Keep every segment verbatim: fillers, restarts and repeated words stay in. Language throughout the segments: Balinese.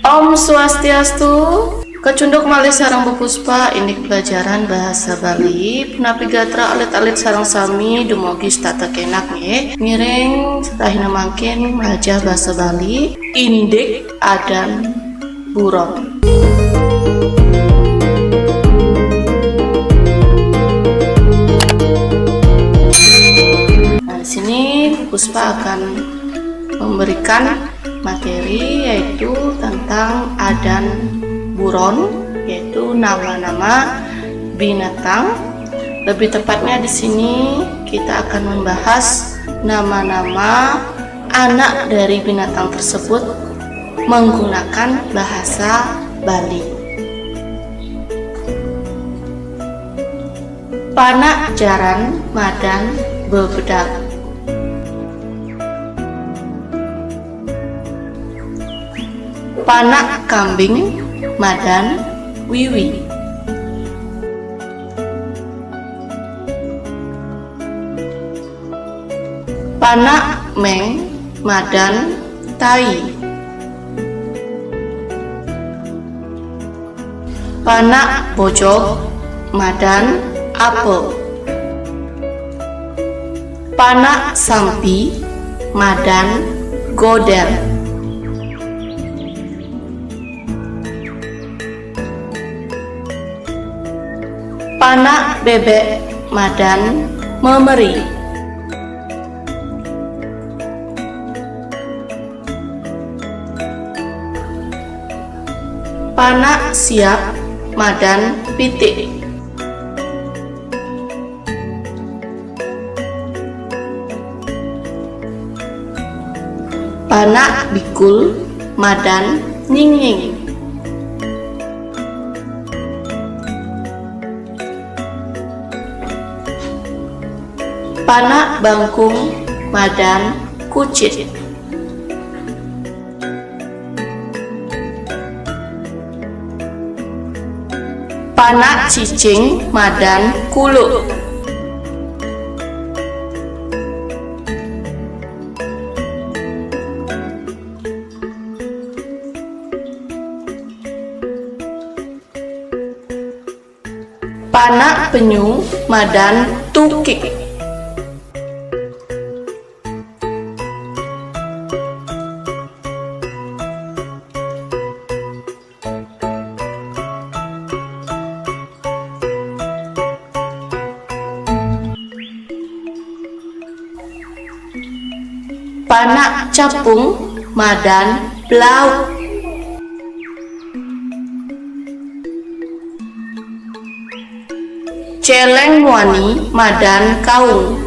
Om Swastiastu. Kacunduk malih sareng Bu Puspa indik pelajaran bahasa Bali. Punapi gatra alit-alit sareng sami dumugi setata kenak nggih. Ngiring setahina mangkin mlajah bahasa Bali indik adan buron. Nah, di sini Puspa akan memberikan materi, yaitu tentang adan buron, yaitu nama-nama binatang. Lebih tepatnya di sini kita akan membahas nama-nama anak dari binatang tersebut menggunakan bahasa Bali. Panak jaran madan bebedak. Panak kambing madan wiwi. Panak meng madan tai. Panak bojog madan apel. Panak sampi madan godel. Panak bebek madan memeri. Panak siap madan pitik. Panak bikul madan nyingnying. Panak bangkung madan kucit. Panak cicing madan kuluk. Panak penyu madan tukik. Panak capung madan blauk. Celeng muani madan kaung.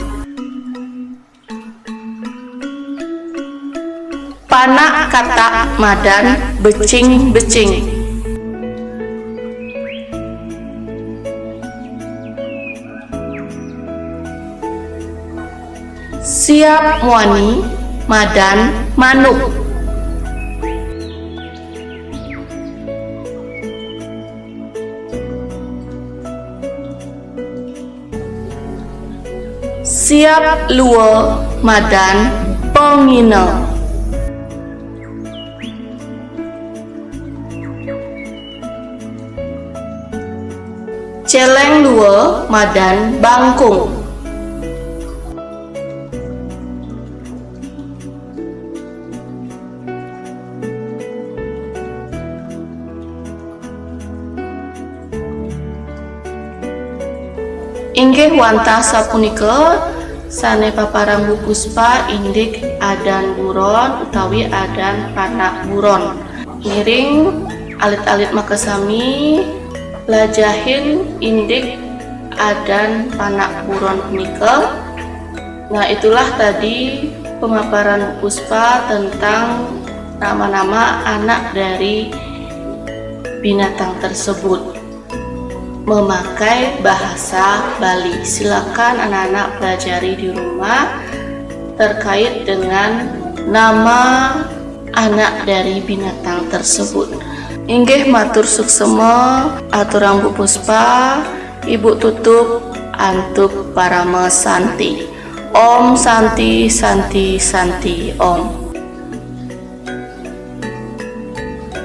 Panak katak madan becing-becing. Siap muani madan manuk. Siap lua madan pengina. Celeng lua madan bangkung. Inggih wantah sapunika sane paparang Bu Puspa indik adan buron utawi adan panak buron. Ngiring alit-alit makasami lajahin indik adan panak buron punika. Nah, itulah tadi pemaparan Bu Puspa tentang nama-nama anak dari binatang tersebut memakai bahasa Bali. Silakan anak-anak pelajari di rumah terkait dengan nama anak dari binatang tersebut. Inggih matur suksema aturang Bu Puspa, Ibu tutup antuk parama santi. Om Santi, Santi, Santi, Om.